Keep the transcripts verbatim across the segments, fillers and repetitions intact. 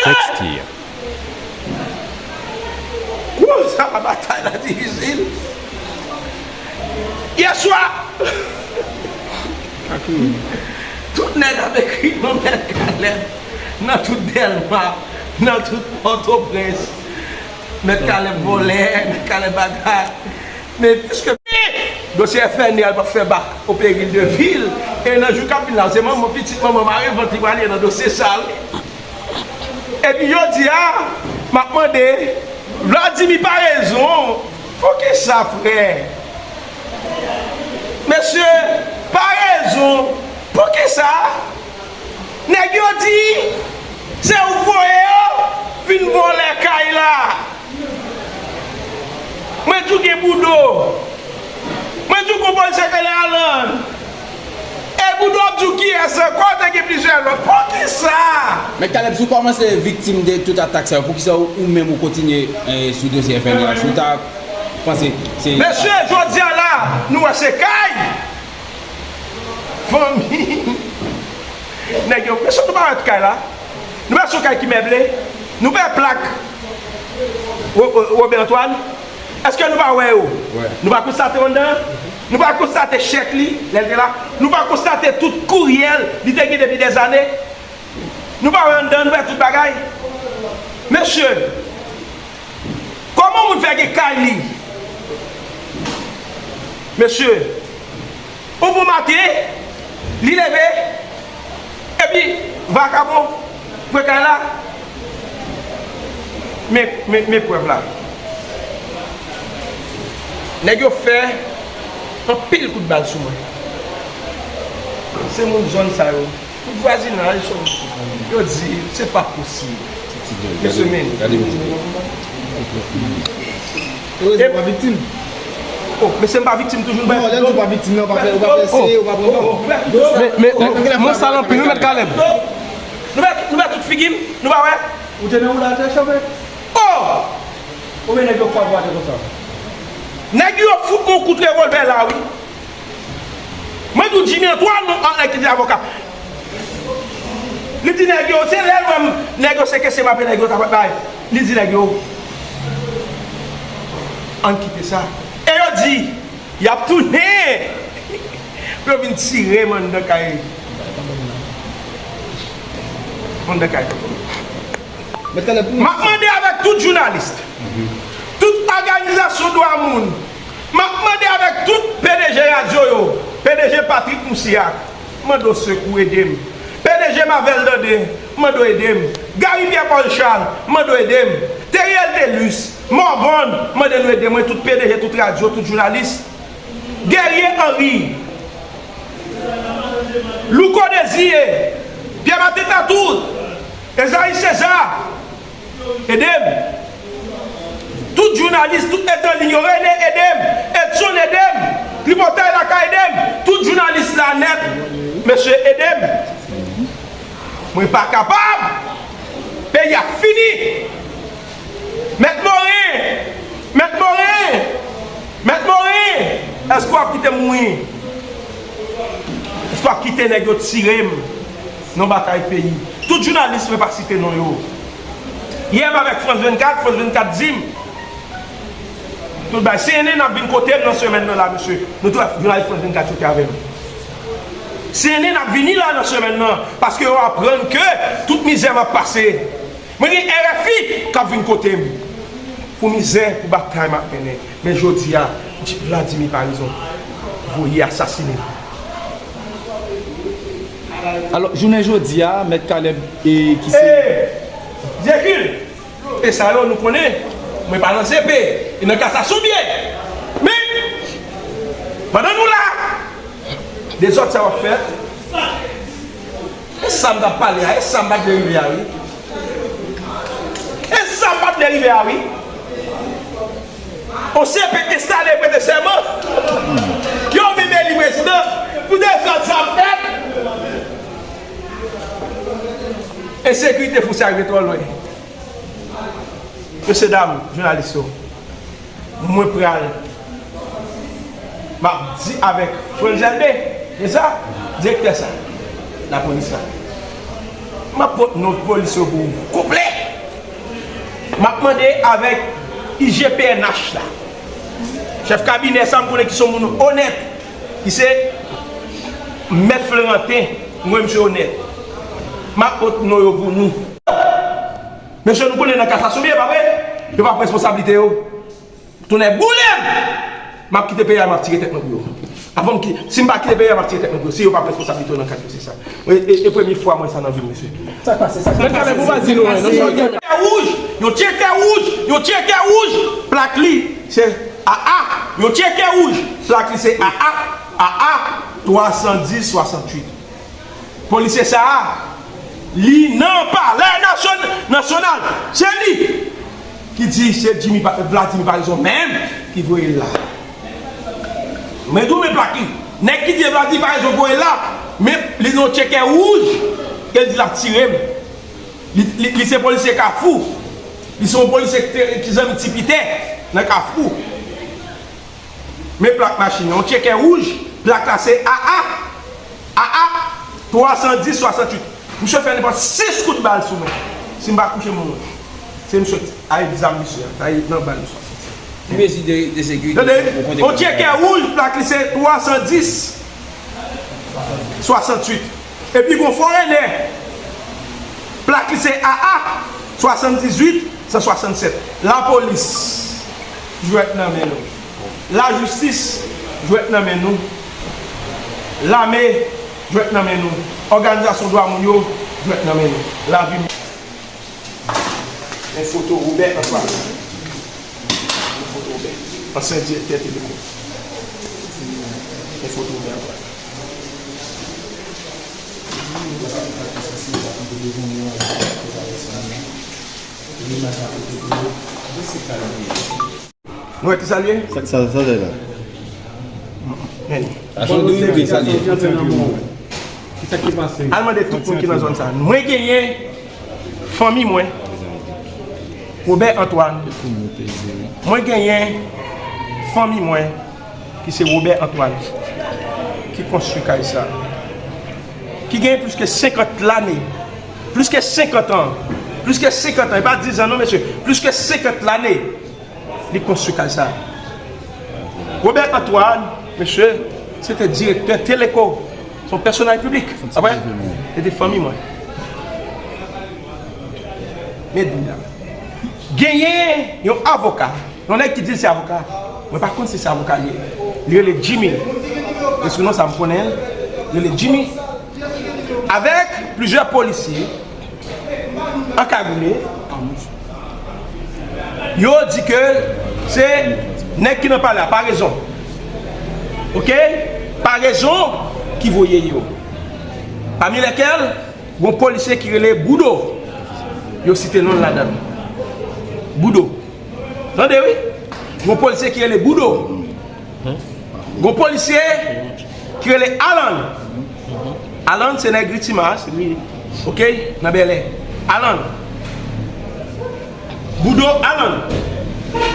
Texture. Kounye a batay la difisil. Yèswa, tout nèg ap ekri non Mèt Caleb nan tout Dèlma, nan tout Pòtoprens. Mèt Caleb vòlè, Mèt Caleb bagay. Men piske dosye F N L ap fè bak o peril de vil, e nan jou k ap vin la, se manman, pitit manman mare vant li prale nan dosye sa, wi. Epi jodi a, m ap mande, Vladimir pa rezon. Poukisa, frè? Mesye, pa rezon. Poukisa? Nèg yo di, se ou k voye yo vin vòlè kay la. Mwen di w gen Boudo. Mwen di w konprann se ke lè Alan. E Boudo ap di w kiyès ankò, te gen plizyè lòt. Poukisa? Mèt Caleb, si w kòmanse viktim de tout atak sa yo, poukisa ou, ou menm ou kontinye, eh, sou dosye F N L la? Si w ta panse se... Mesye, jodi a la, nou wè se kay fanmi nèg yo. Mesye, nou pa wè tout kay la? Nou pa sou kay ki meble? Nou pa wè plak Ro-, Ro-, Robert Antoine? Èske nou pa wè yo? Wè. Nou pa konstate yo anndan? Nou pa konstate chèk li, lè l te la? Nou pa konstate tout kouryèl li te gen depi dèzane? Nou pa wè anndan, nou wè tout bagay? Mesye, kòman moun fè gen kay li? Mesye, yon bon maten, li leve, epi vakabon pran kay la. Men, men, men prèv la. Nèg yo fè anpil kout bal sou mwen. Se moun zòn sa yo. Tout vwazinaj, yo di, se pa posib. Mesye, men. Erezman, w pa viktim. Oh, mesye, m pa viktim toujou, m pa... Non, lè m di w pa viktim nan, w pa fè, w pa fè se, w pa pran non. Men, men, men, mwen sal anpil, wi, Mèt Caleb. Nou wè, nou wè tout figi m, nou pa wè? Ou te nan woulaj atè, chofè? Oh! Oubyen nèg yo frape w atè konsa? Nèg yo fout mwen yon kout revòlvè la, wi. Mwen di w Jimmy Antoine, non, an, ki te avoka. Li di nèg yo, se lè l wè m, nèg yo sekese m apre nèg yo t ap bay. Li di nèg yo, ann kite sa. E yo di, y ap tounen pou yo vin tire m anndan kay. Anndan kay. M ap mande avèk tout jounalis, tout òganizasyon dwa moun, m ap mande avèk tout P D G radyo yo, P D G Patrick Moussia, mande w sekou, ede m. P D G Mavel Dandé, mande w ede m. Gary Pierre Paul Charles, mande w ede m. Theriel Thelus, Morvan, mande nou ede mwen, tout P D G, tout radyo, tout jounalis. Guerrier Henry, Louko Désiré, Pierre Martin Tatout, Esaïe César, ede m. Tout jounalis, tout nèg an liy yo, René, ede m. Edson, ede m. Tripotay Lakay, ede m. Tout jounalis la nèt, mesye, ede m. Mwen pa kapab. Peyi a fini. Mèt Moren! Mèt Moren! Mèt Moren! Èske w ap kite m mouri? Èske w ap kite nèg yo tire m nan batay peyi? Tout jounalis, mwen pa site non yo. Yè m avèk France vennkat, France vennkat di m, tout bay, C N N ap vin kote m nan semèn nan la, mesye. Nou tout jounalis France vennkat yo te avè m. C N N ap vini la nan semèn nan, paske yo aprann ke tout mizè m ap pase. Mwen gen R F I k ap vin kote m pou mizè, pou batay m ap mennen. Men jodi a, Vladimir pa rezon voye asasinen. Alò, jounen jodi a, Mèt Kalèb, e, ki se... E, Dyekil, e sa yo, nou konnen, mwen pa nan C P, e nan kasasyon byen. Men, pandan nou la, dezòd sa w ap fè, e sa m t ap pale a, e sa m pa t vle rive a, wi. E sa m pa t vle rive a, wi. On C P enstale, prete sèman. Yo menm eli prezidan pou dezòd sa ap fèt. Ensekirite fou sa rive twò lwen. Mesye dam, jounalis yo, mwen pral, m ap di avèk Frantz Elbé, se sa, direktè sa, lapolis la. M ap pot non polis yo pou ou konplè. M ap mande avèk I G P N H la. Chèf kabinè sa m konnen ki se yon moun onèt, ki se Mèt Floranten, m wè misye onèt. M ap pot non yo pou nou. Mesye, nou konnen nan ka sa sou byen, pa vre? Yo p ap responsablite yo. Tounen boule m! M ap kite peyi a, m ap tire tèt mwen pou yo. Avan m ki, si m pa kite peyi a, m ap tire tèt mwen pou yo. Si yo p ap responsablite yo nan ka dosye sa. E, e, e premye fwa m wè sa nan vi m, mesye. Sa k pase? Sa k pase? Mwen talè pou pa di nou, non, non. Tcheke wouj, yon tcheke wouj, yon tcheke wouj. Plak li se A A. Yon tcheke wouj, plak li se A A, A A twa san dis swasantuit. Polisye sa a, li nan Palè Nasyon-, Nasyonal. Se li ki di se Jimmy Pa-, Vladimir Paraison menm ki voye l la. Men tou, men plak li. Nèg ki di Vladimir Paraison voye l la, men li nan yon tcheke wouj ke l di l ap tire m. Li, li, li se polisye Kafou. Li se yon polisye ki te, ki zanmi Ti Pitè nan Kafou. Men plak machin nan, yon tcheke wouj, plak la se A A, A A twa san dis swasantuit. Misye fè nenpòt sis kout bal sou mwen. Si m pa kouche, m mouri. Se misye, ay zam misye, ay nan bal swasantuit. Li mezi de, de sekirite. Tande, yon tcheke wouj, plak li se twa san dis swasantuit. Epi gon forenè, plak li se A A swasanndizwit san swasannsèt. Lapolis, jwèt nan men nou. Lajistis, jwèt nan men nou. Lame, jwèt nan men nou. Òganizasyon dwa moun yo, jwèt nan men nou. Lavi. Yon foto Robert Antoine. Yon foto Robert. Ansyen direktè Telecom. Yon foto Robert Antoine. Nou wè ki sa l ye? Sa, sa, sa, sa, sa. Men. Ajan de rive sa l ye. Al mande tout moun ki nan zòn sa. Mwen genyen fanmi mwen, Robert Antoine. Mwen genyen fanmi mwen, ki se Robert Antoine, ki konstwi kay sa. Ki genyen plis ke senkant lane. Plis ke senkant an. Plis ke senkant an. E pa diz an non, mesye. Plis ke senkant lane. Li konstwi kay sa. Robert Antoine, mesye, se te direktè Teleco. Se yon pèsonaj piblik. Apre, se te fanmi mwen. Men di la. Genyen yon avoka, yon nèg ki di l se avoka. Mwen pa konn si se avoka li ye. Li rele Jimmy. E sou non sa m konnen l. Li rele Jimmy. Avèk plizyè polisye ankagoule. Yo di ke se nèg ki nan palè a, parezon. Oke? Parezon ki voye yo. Pami lèkèl, gon polisye ki rele Boudo. Yo site non l ladan l. Boudo. Tande wi. Gon polisye ki rele Boudo. Gon polisye ki rele Alan. Alan se nèg Richmond, se li. Oke, nan Bèlè. Alan. Boudo Alan.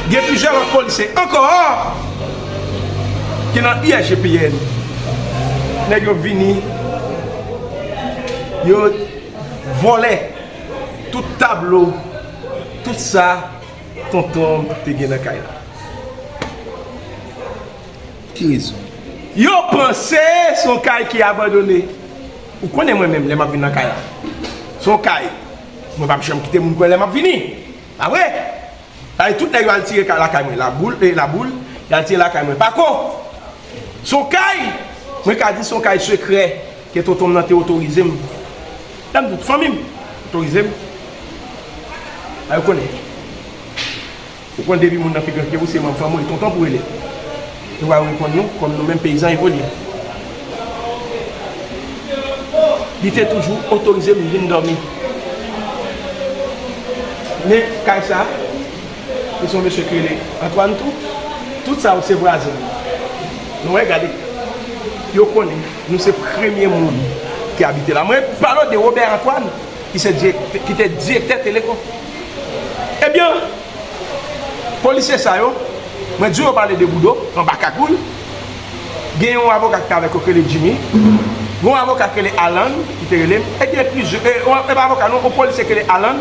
Gen plizyè lòt polisye ankò ki nan I S G P N. Nèg yo vini, yo vòlè tout tablo, tout sa tonton te gen nan kay la. Ki rezon? Yo panse se yon kay ki abandone. Ou konnen mwen menm, lè m ap vin nan kay la. Se yon kay. Mwen p ap janm kite moun kwè lè m ap vini. Pa vre? Sa vle di tout nèg yo al tire kay lakay mwen. Laboul, e Laboul, y al tire lakay mwen. Pako. Se yon kay, mwen ka di se yon kay sekrè ke tonton m nan te otorize m. Lè m di fanmi m otorize m. A yo konnen. Ou konn depi moun nan pi gran ke ou, se manm fanmi w, e tonton pou rele. Nou va reponn nou, kòm nou menm peyizan evolye. Li te toujou otorize m vin dòmi. Men kay sa, se yon mesye ki rele Antoine tou. Tout sa yo se vwazen. Nou wè, gade. Yo konnen, nou se premye moun ki abite la. Mwen pale w de Robert Antoine, ki se dirèk-, ki te direktè Telecom. Ebyen, polisye sa yo, mwen di yo pale de Boudo, anba kagoul. Gen yon avoka ki te avèk yo, ki rele Jimmy. Gon avoka ki rele Alan ki te rele m. E gen plizyè, e, e pa avoka non, yon polisye ki rele Alan.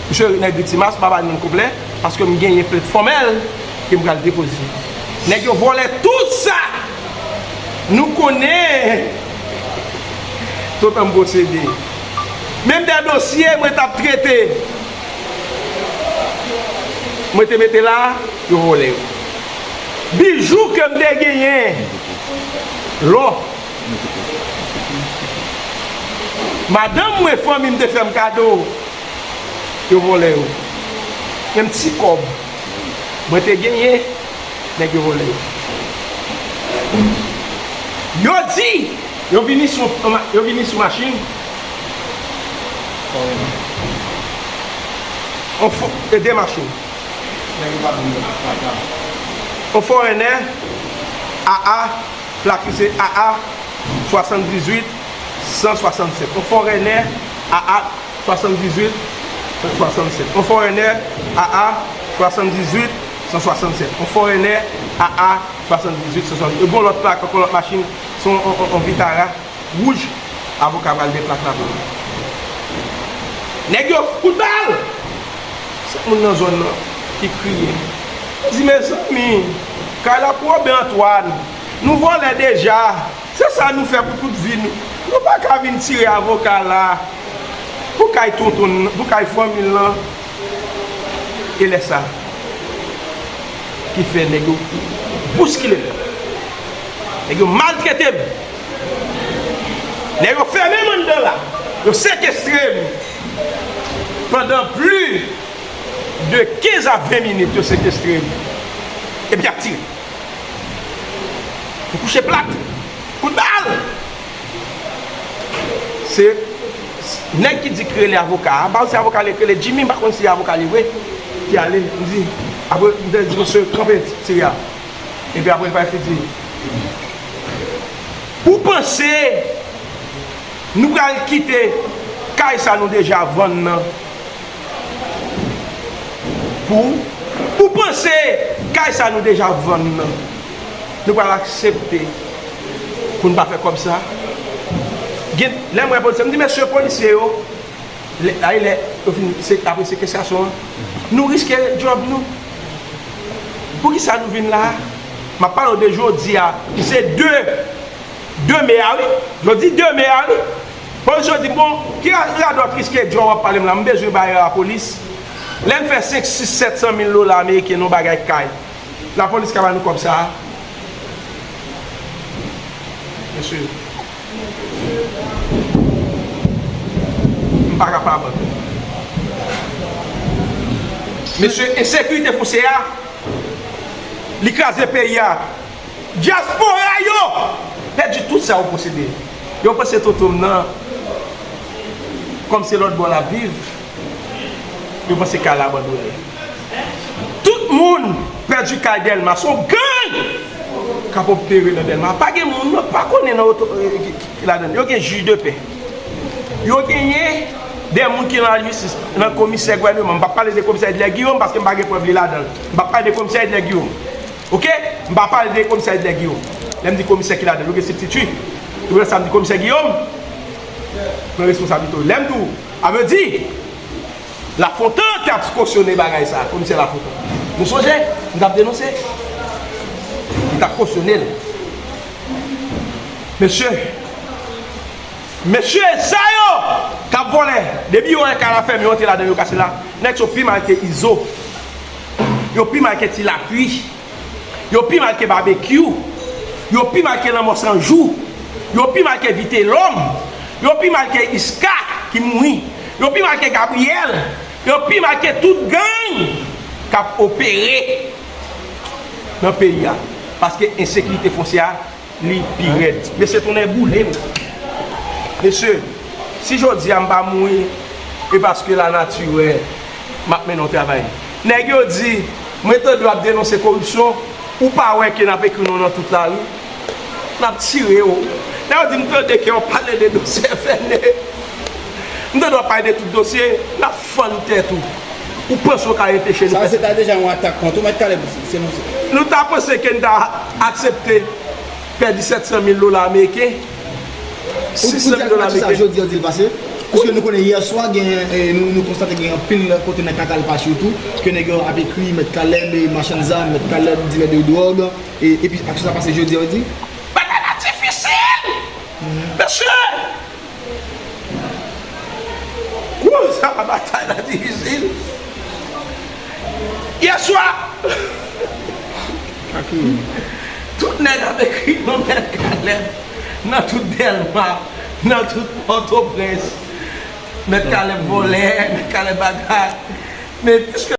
Misye nèg Viktimas, m pa ba l non konplè, paske m genyen plent fòmèl ke m pral depoze. Nèg yo vòlè tout sa. Nou konnen tout an m posede. Menm de dosye mwen t ap trete, mwen te mete la, yo vòlè yo. Bijou ke m te genyen, lò. Madanm mwen, fanmi m te fè m kado, yo vòlè yo. Menm ti kòb mwen te genyen, nèg yo vòlè yo. Yo di, yo vini sou, yo vini sou machin. On fo-, e de machin. On fòrenè, A A, plak li se A A swasanndizuit san swasannsèt. On fòrenè, A A swasanndizuit san swasannsèt. On fòrenè, A A swasanndizuit san swasannsèt. On fòrenè, A A swasanndizuit san swasannsèt. E gon lòt plak, ankò lòt machin, se on, on, on, on Vitara wouj, avoka pral deplak la pou li. Nèg yo fout bal! Se moun nan zòn nan ki kriye. Li di, mezanmi, kay la pou Oben Antwàn. Nou vòlè deja. Se sa nou fè pou tout vi nou. Nou pa ka vin tire avoka la pou kay tonton, pou kay fanmi l lan. E lè sa ki fè nèg yo bouskile m. Nèg yo maltrete m. Nèg yo fèmen m anndan la. Yo sekestre m. Pandan plis de kenz a ven minit, yo sekestre m. Epi y ap tire. Yo kouche plat. Kout bal! Se nèg ki di k rele avoka a. M pa konn si avoka li k rele Jimmy, m pa konn si avoka li vre. Ki ale, m di, apre, m te di, mesye, kanpe, tire a. Epi apre, li pa fini di, ou panse nou pral kite kay sa nou deja vann nan? Pou, ou panse kay sa nou deja vann nan, nou pral aksepte pou n pa fè kòb sa? Gen, lè m wè polisye, m di, mesye polisye yo, lè, ay lè yo fin, se, apre sekestasyon an, nou riske djòb nou. Poukisa nou vin la a? M ap pale w de jodi a, ki se de, de me a, wi. Jodi de me a, wi. Polisye yo di, bon, ki radòt riske djòb w ap pale m la? M bezwen bay lapolis. Lè n fè senk, sis, sèt san mil dola ameriken nan yon bagay kay, lapolis ka ba nou kòb sa a? Mesye, m pa kapab. Mesye, ensekirite fonsyè a, li kraze peyi a. Dyaspora yo pèdi tout sa yo posede. Yo panse tonton m nan, kòm se lòt bò l ap viv, yo panse kay la abandone. Tout moun pèdi kay Dèlma. Se yon gang k ap opere nan Dèlma. Pa gen moun, nou pa konnen nan oto-, eh, ki, ki, ki ladan. Yo gen jij de pè. Yo genyen de moun ki nan lajistis, nan komisè gouvèneman. M p ap pale de komisè Edler Guillaume paske m pa gen prèv li ladan l. M p ap pale de komisè Edler Guillaume. Oke? M pa pale de komisè Edler Guillaume. Lè m di komisè ki ladan l, yo gen sibtitui. Se pou sa m di komisè Guillaume pran responsablite w. Lè m di w, a vle di, Lafontan t ap kosyone bagay sa, komisè Lafontan. Nou sonje, m t ap denonse. Li t ap kosyone l. Mesye, mesye sa yo k ap vòlè, depi yo wè kay la fèmen, yo antre ladan, yo kase la. Nèg yo pi mal ke Izo. Yo pi mal ke Ti Lapli. Yo pi mal ke Babekyou. Yo pi mal ke Lanmò San Jou. Yo pi mal ke Vitelòm. Yo pi mal ke Iska ki mouri. Yo pi mal ke Gabriyèl. Yo pi mal ke tout gang k ap opere nan peyi a. Paske ensekirite fonsyè a, li pi rèd. Mesye, tonnè boule m. Mesye, si jodi a m pa mouri, e paske lanati wè m ap mennen yon travay. Nèg yo di, mwen tande w ap denonse koripsyon, ou pa wè ke n ap ekri non w nan tout lari? N ap tire w. Lè yo di m tande ke w ap pale de dosye F N E, m tande w ap pale de tout dosye, n ap fann tèt ou. Ou panse w ka anpeche nou fè sa? Sa se ta deja yon atak kont ou, Mèt Caleb, se nou se. Nou ta panse ke n ta aksepte pèdi sèt san mil dola ameriken Pou, pou di ak match sa, jodi a di l pase. Piske nou konnen yè swa, gen, eh, nou, nou konstate gen anpil kote nan Katalpa sitou, ke nèg yo ap ekri Mèt Kalèb, eh, machann zam, Mèt Kalèb, dilè de dwòg, e, epi aksyon sa pase jodi a, di. Batay la difisil! Mesye! Kou sa batay la difisil. Yè swa, tout nèg ap ekri non Mèt Kalèb nan tout Dèlma, nan tout Pòtoprens. Mèt Kalèb vòlè, Mèt Kalèb bagay. Men piske